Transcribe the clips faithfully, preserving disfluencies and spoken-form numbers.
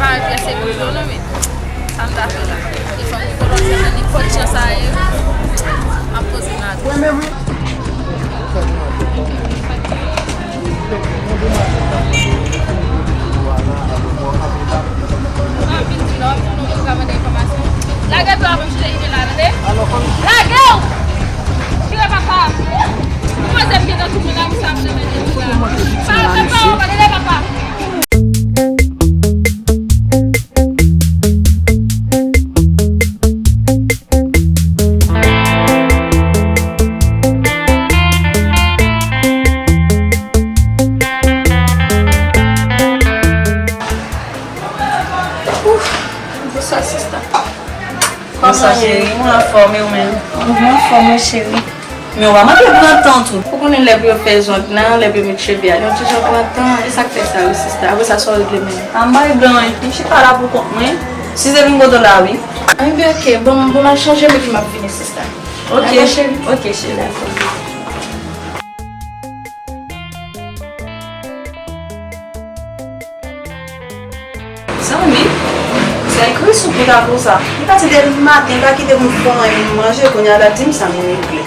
Pa enterese pou yo non, men sa m ta fè la. E fanmi kolon se nan nenpòt jan sa ye, m ap poze nan. Anpil ti lòv, nou ka mande enfòmasyon. Lage dlo a pou m chita rive la, tande? Lage w! Chire papa! Ou panse m gentan tout moun la, pou sa m chita rive la? Pa fè pa, pa tande papa! Ouf, bonswa sista. Bonswa cheri, mwen anfòm, e ou menm? Mwen anfòm wi cheri. Men w pa manke pran tan tou. Ou konnen lè pou yo fè zong nan, lè pou yo met cheve a, li yon ti jan pran tan. E sa k fè sa wi sista. Apre sa, sa w regle menm? A, m pa regle anyen. M chita la pou kont mwen. Si se vin kote w la, wi. Anben, oke. Bon, bon, m al chanje m epi m ap vini, sista. Oke. Dakò, cheri? Oke, cheri. Dakò. Zanmi, se ekri sou kou ta pou sa. Li pati depi maten, li pa kite moun fè anyen, moun manje, kounye a l ap di m sa nou regle.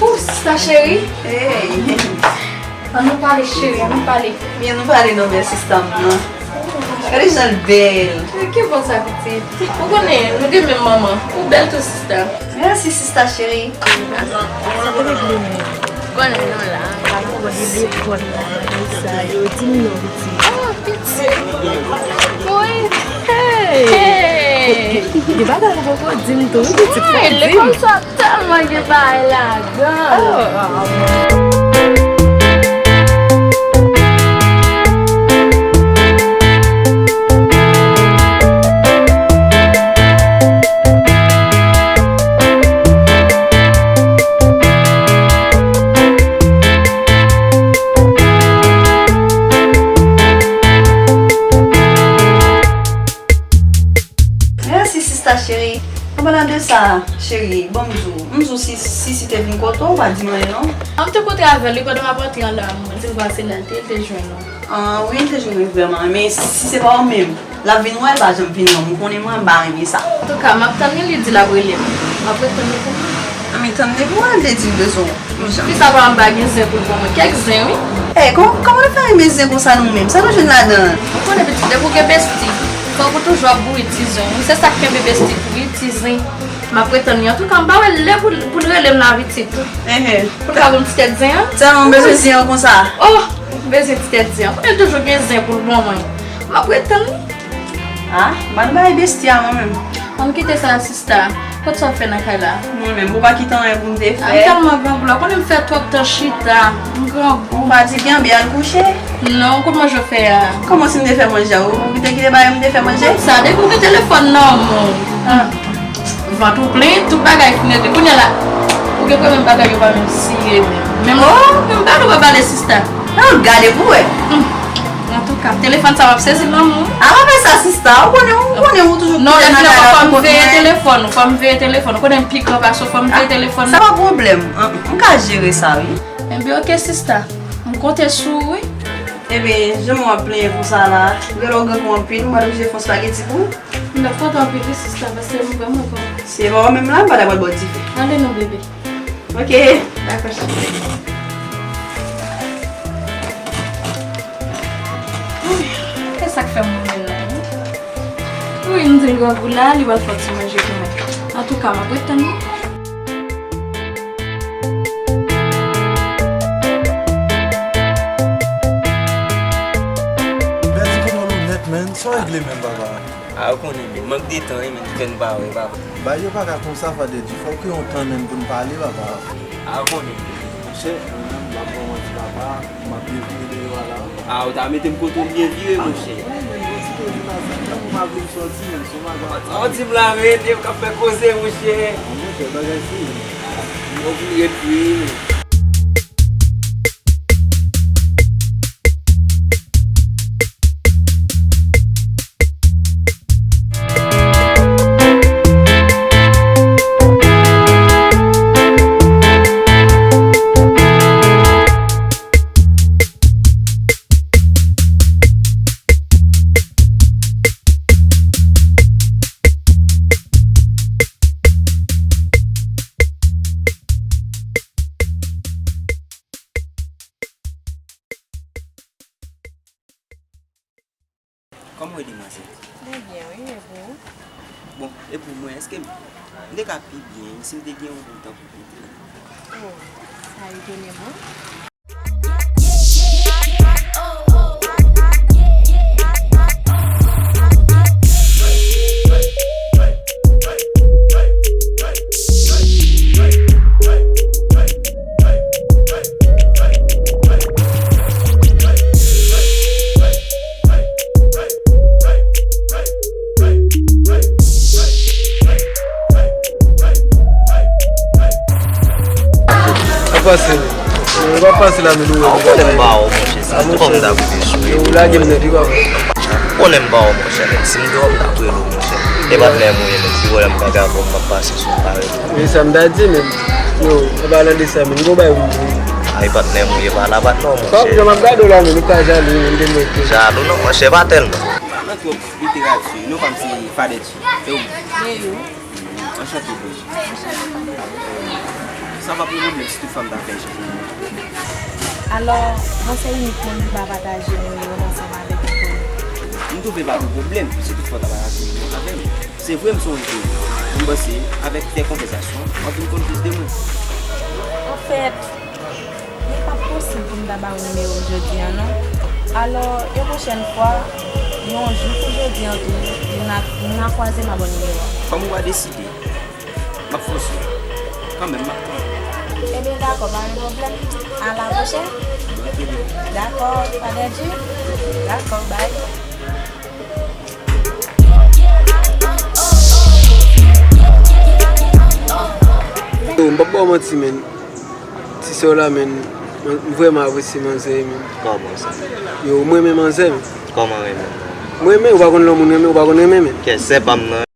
Ooh, sista cheri. Hey. Ann nou pale, cheri, ann nou pale. Byen, nou pale non, men sista m nan. Gade jan l bèl. Ki bò sa, pitit? Ou konnen, nou gen menm manman. Ou bèl tou, sista. Mèsi, sista cheri. Konnen nou la. Lekòl la, sa yo di m non, pitit. Oh, pitit. Wi. Hey. Gen bagay ou poko di m tou, wi, pitit, fò w di m. Lekòl sa tèlman gen bagay ladan l. Oh. Mèsi, sista cheri. An palan de sa, cheri, bon, m di w, m di w si, si, si te vin kote w, ou pa di m anyen, non. An, m te kontre avè l, wi, pandan m ap antre anndan a, m di l pase la, l te, l te jwenn ou. An, wi, l te jwenn mwen vrèman. Men si se pa ou menm, l ap vin wè, l pa janm vin, non. M konnen mwen, m pa renmen sa. Antouka, m ap tann li, li di l ap rele m. M ap ret tann li pou mwen. An, men tann li pou mwen, l te di l bezwen w. Yon jan. Fi sa pa anba gen zen pou l ban mwen. Kèk zen, wi. Ey, kòman, kòman nou fè renmen zen konsa nou menm? Sa nou jwenn ladan l? Ou konnen pitit, depi w gen besti, fòk ou toujou ap bouyi ti zen. Se sa k kenbe besti tou, wi, ti zen. M ap ret tann li. Antouka, m pa wè lè pou, pou l rele m la, pitit. Enhen. Pou l ka ban m ti tèt zen an. Sèlman m bezwen zen an konsa. Oh, m bezwen ti tèt zen an. Kote l toujou gen zen pou l ban mwen? M ap ret tann li. Ah, m al bay besti a mwen menm. Ann kite sa, sista. Kot sa w fè nan kay la? Mwen menm, ou pa kite anyen pou m te fè. Ah, m tèlman grangou la. Konnen m fè twòp tan chita. M grangou. Ou fatige, anben al kouche. Non, kot manje w fè a? Kòman si m te fè manje a? Ou, ou te kite bagay m te fè manje? Sa, depi w gen telefòn nan men w. Ah. Vant ou plen, tout bagay fin regle. Kounye a la, ou gen pwoblèm bagay yo pa menm siye menm. Menm lè w menm pale, ou pa pale sista. Nan gade pou wè. Hmm. Antouka, telefòn sa w ap sezi lanmou. A pa fè sa sista, ou konnen, ou konnen ou toujou kouche nan kay la pou kont mwen. Non, fò m veye telefòn, fò m veye telefòn. Ou konnen m pi gran pase w, fò m veye telefòn. Sa pa pwoblèm. An, m ka jere sa wi. Enben oke sista, m konte sou ou wi. Enben, jan w ap plenyen konsa la, gen lè w grangou anpil, ou pa oblije fè yon spageti pou ou. M t ap kontan anpil wi sista, paske m vrèman grangou. Se mò menm la, m pa ta pral ba w dife. Ale non, bebe. Ok, dakò, cheri. E sa k fè m mouri la, wi. Wi, m di l grangou la, li pral fè ti manje pou mwen. Antouka, m ap ret tann li. Bèl ti kontwòl ou nèt, man. Sa w regle menm, papa? A, ou konnen, men mank de tan, wi, men ki fè n pa wè, papa. Bagay yo pa ka konsa, Father G. Fòk gen yon tan, menm, pou n pale, papa. A, ou konnen. Monchè, mwen menm, m ap ba w manti, papa. M ap byen vire deyò a la. A, ou ta mete m kote w byen vire, monchè. Ou pa vle m sòti, menm, se yon bagay. Sa w di m la, men, nèg k ap fè koze, monchè. A, monchè, bagay serye. Ou vire vire. Kòman w ye, demwazèl? Mwen byen, wi, e pou ou? Bon, e pou mwen, èske m, m te ka pi byen si m te gen yon moun tankou ou? Oh, sa etone mwen. Sa pase, men. Yo pa pase la, men nou wè. A, ou konnen m ba w, monchè. Si m twò m ta koupe sou ou. Yo, ou lage m nèt, wi, papa. Ou konnen m ba w, monchè, men si m twò m ta koupe sou ou, monchè. E patnè m ou ye, men si vòlè m pa ka pran m, m ap pase sou ou parèy. Men sa m ta di, men. Yo, an palan de sa, men, m gon bagay pou m di. Ay, patnè m ou ye, pa la patnè w, monchè. Kòm jan m ap gade w la, men, ou ka jalou, men, m te mwen tou. Jalou non, monchè, pa tèlman. Nan twòp literati, non pa m se Father G. E ou menm? E yo. Anchante, bro. Sa pa pou pwoblèm si tout fanm ta fè jan. Alò, mwen se inik moun ki pa pataje nimewo m ansanm avèk yon fanm. M twouve pa pou pwoblèm si tout fanm ta pataje nimewo avè m. Se vre m se yon jèn. M panse, avèk kèk konvèsasyon, w ap vin konn plis de mwen. Anfèt, li p ap posib pou m ta ba w nimewo m jodi a, non. Alò, yon pwochèn fwa, yon jou kou jodi a tou, n a, n a kwaze m a ba w nimewo a. Kòm ou pa deside, m ap fòse w. Kanmenm, m ap tann ou. Ebyen, dakò, pa gen pwoblèm. A la pwochèn. Dakò, pa pèdi. Dakò, bay. Yo, m p ap ba w manti, men. Ti sè w la, men, m vrèman apresye manzè, men. Kòman sa? Yo, m renmen manzè, men. Kòman renmen? M renmen, ou pa konn lè moun renmen, ou pa konn renmen, men. Kè sè pa m nan.